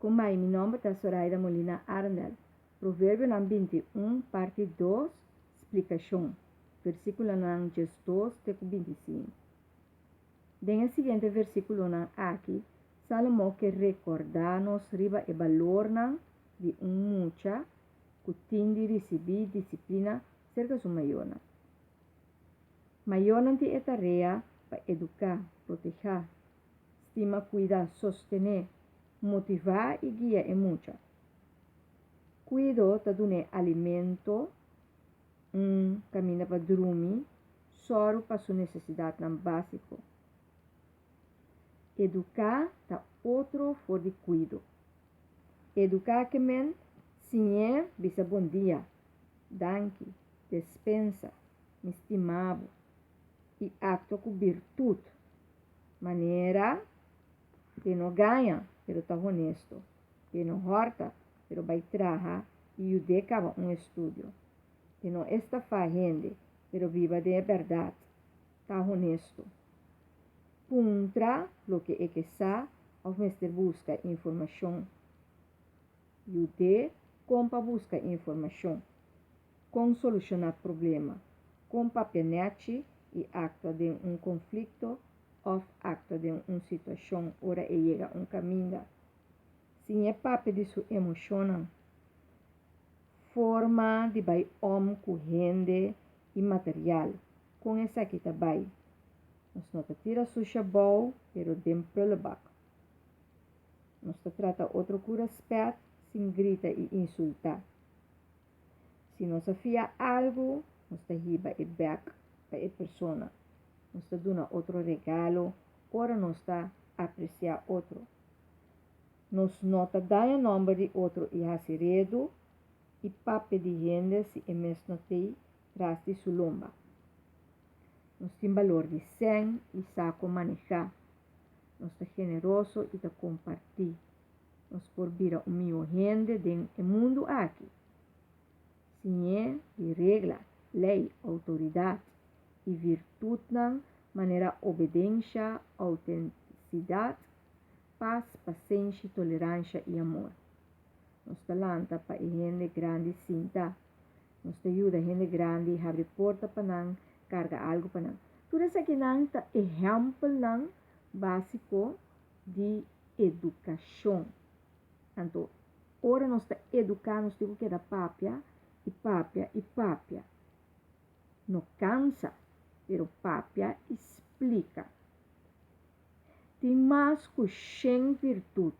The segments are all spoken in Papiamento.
Kon bai mi nòmber ta Soraida Molina Arendel. Proverbionan 21 parti 2 splikashon, versíkulonan 12 te ku 25. Den e siguiente versíkulonan aki, Salomon ke rekordá nos riba e balornan di un mucha ku tin di risibí disiplina serka su mayornan. Mayornan tin e tarea pa eduká, protehá, stima, kuida, sostené, motivá i guia e mucha. Kuido ta dun'é alimento, un kaminda pa drumi, sòru pa su nesesidatnan básiko. Eduká ta otro for di kuido. Eduká ke men siñ'é bisa bon dia, danki, despensa, mi stima bo, i aktua ku birtut, manera e no gaña pero ta honesto, e no hòrta pero bai traha i yud'é kaba un estudio, e no estafá hende pero biba den e bèrdat, ta honesto. Puntra loke e ke sa òf mester buska informashon. Yud'é kon pa buska informashon, kon solushoná problema, kon papia nèchi i aktua den un konflikto òf aktua den un situashon ora e yega un kaminda. Siñ'é papia di su emoshonnan. Forma di bai om ku hende i material, kon esaki ta bai? Nos no ta tira sushi abou, pero den prullenbak. Nos ta trata otro ku rèspèt, sin grita i insultá. Si nos a fia algu, nos ta hiba e bèk pa e persona. Nos ta duna otro regalo ora nos ta apresiá otro. Nos no ta daña nòmber di otro i hasi redu i papia di hende si e mes no t'ei tras di su lomba. Nos tin balor di sèn i sa kon manehá. Nos ta generoso i ta kompartí. Nos por bira un mihó hende den e mundu aki. Siñ'é di regla, lei, outoridat i virtutnan manera obedensha, outentisidat, pas, pasenshi, toleransha i amor. Nos ta lanta pa e hende grandi sinta. Nos ta yuda hende grandi habri porta pa nan, karga algu pa nan. Tur esakinan ta ehèmpelnan básiko di edukashon. Anto, ora nos ta eduká nos tin ku keda papia i papia i papia. No kansa, pero papia i splika. Tin mas ku shen virtut,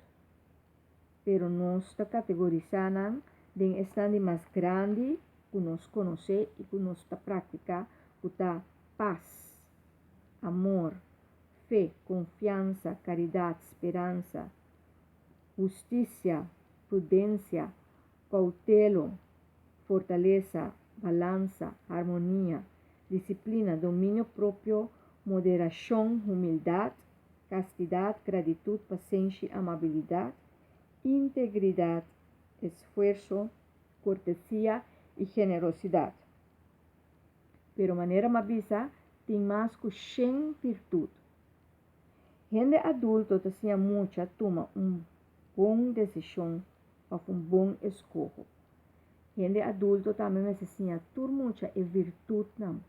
pero nos ta kategorisá nan den esnan di mas grandi ku nos konosé i ku nos ta praktiká, ku ta pas, amor, fe, konfiansa, karidat, speransa, hustisia, prudensia, koutelo, fortalesa, balansa, harmonia, disiplina, dominio propio, moderashon, humildat, kastidat, gratitut, pasenshi, amabilidat, integridat, esfuerso, kortesia i generosidat. Pero manera m'a bisa, tin mas ku shen virtut. Hende adulto ta siña mucha tuma un bon desishon òf un bon eskoho. Hende adulto tambe mester siña tur mucha e virtutnan.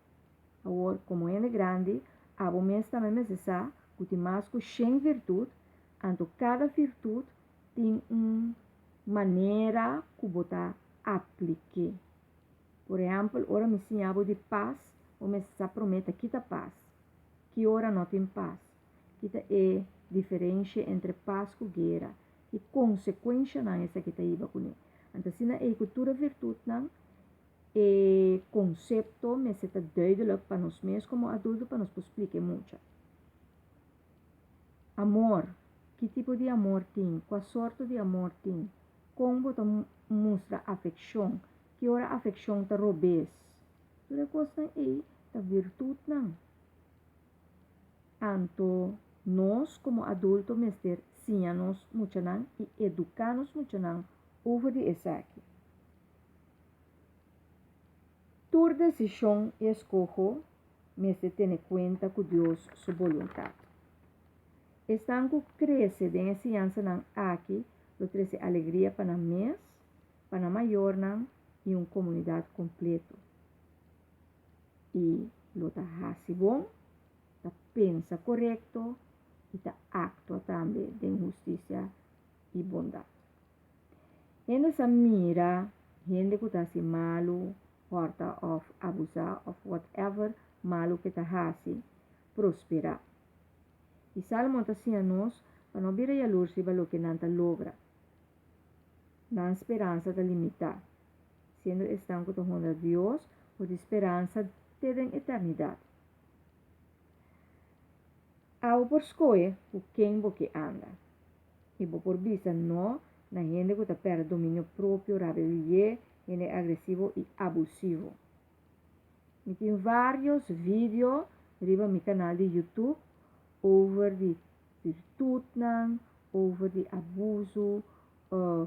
Awor, komo hende grandi, abo mes tambe mester sa ku tin mas ku shen virtut, anto kada virtut tin un manera ku bo ta aplik'é. Por ehèmpel, ora mi siña bo di pas, bo mester sa promé ta kita pas, ki ora no tin pas, ki ta e diferensha entre pas ku guera, ki konsekuenshanan esaki ta hiba kuné. Anto asina ei ku tur e virtutnan, e konsepto mester ta duidelijk pa nos mes komo adulto pa nos por splika e mucha. Amor, ki tipo di amor tin, kua sorto di amor tin, kon bo ta mustra afekshon, ki ora afekshon ta robes. Tur e kosnan ei ta virtutnan. Anto nos komo adulto mester siña nos muchanan i eduká nos muchanan over di esaki. Tur desishon i eskoho mester tene kuenta ku Dios su boluntat. Esnan ku krese den e siñansanan aki. lo trese alegria pa nan mes, pa nan mayornan i un komunidat kompleto. I lo ta hasi bon, ta pensa korekto i ta aktua tambe den hustisia i bondat. Hende sa mira hende ku ta hasi malu, hòrta òf abusá òf whatever malu ku e ta hasi, prosperá. I Sálomon ta siña nos pa no bira yalurs riba loke nan ta logra. Nan speransa ta limitá, siendo esnan ku ta honra Dios por tin speransa te den eternidat. Abo por skohe ku ken bo ke anda. I bo por bisa no na hende ku ta pèrdè dominio propio, rabia lihé, hende agresivo i abusivo. Mi tin vários video riba mi kanal di YouTube over di virtutnan, over di abuso,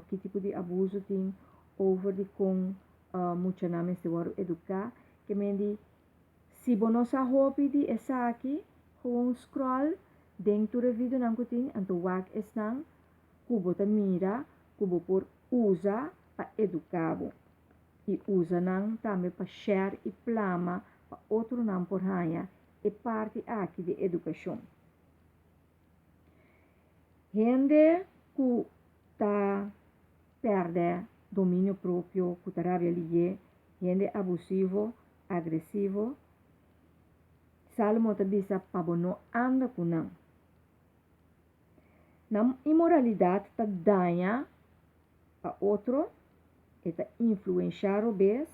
ki tipo di abuso tin, over di kon muchanan mester wòrdu eduká. Ke men di si bo no sa hopi di esaki, gewoon scroll den tur e videonan ku tin anto wak esnan ku bo ta mira ku bo por usa pa eduká bo. I usa nan tambe pa share i plama pa otronan por haña e parti aki di edukashon. Hende ku ta pèrdè dominio propio, ku ta rabia lihé, hende abusivo, agresivo, Sálomon ta bisa pa bo no anda ku nan. Nan inmoralidat ta daña pa otro, e ta influenshá robes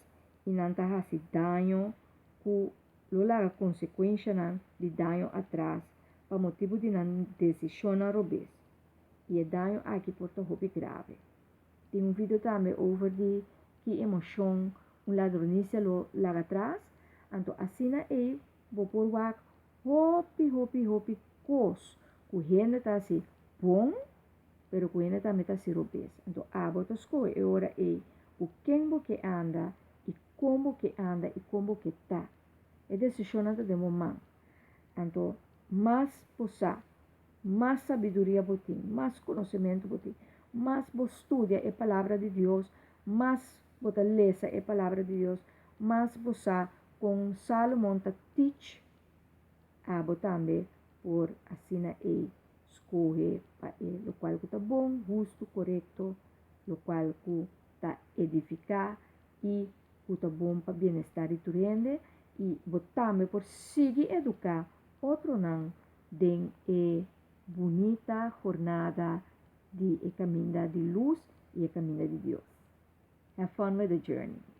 i nan ta hasi daño ku lo laga konsekuenshanan di daño atras pa motibu di nan desishonnan robes. I e daño aki por ta hopi grave. Tin un video tambe over di ki emoshon un ladronisia lo laga atras, anto asina ei bo por wak hopi hopi hopi kos ku hende ta hasi bon pero ku hende tambe ta hasi robes. Anto abo ta skohe e ora ei ku ken bo ke anda i kon bo ke anda i kon bo ke ta. E desishonnan ta den bo man. Anto mas bo sa, mas sabiduria bo tin, mas konosementu bo tin, mas bo studia e Palabra di Dios, mas bo ta lesa e Palabra di Dios, mas bo sa kon Salomon ta teach, abo tambe por asina ei skohe pa e lokual ku ta bon, hustu, korekto, lokual ku ta edifiká i ku ta bon pa bienestar di tur hende i bo tambe por sigui eduká otronan den e bunita jornada di e kaminda di lus i e kaminda di Dios. Have fun with the journey!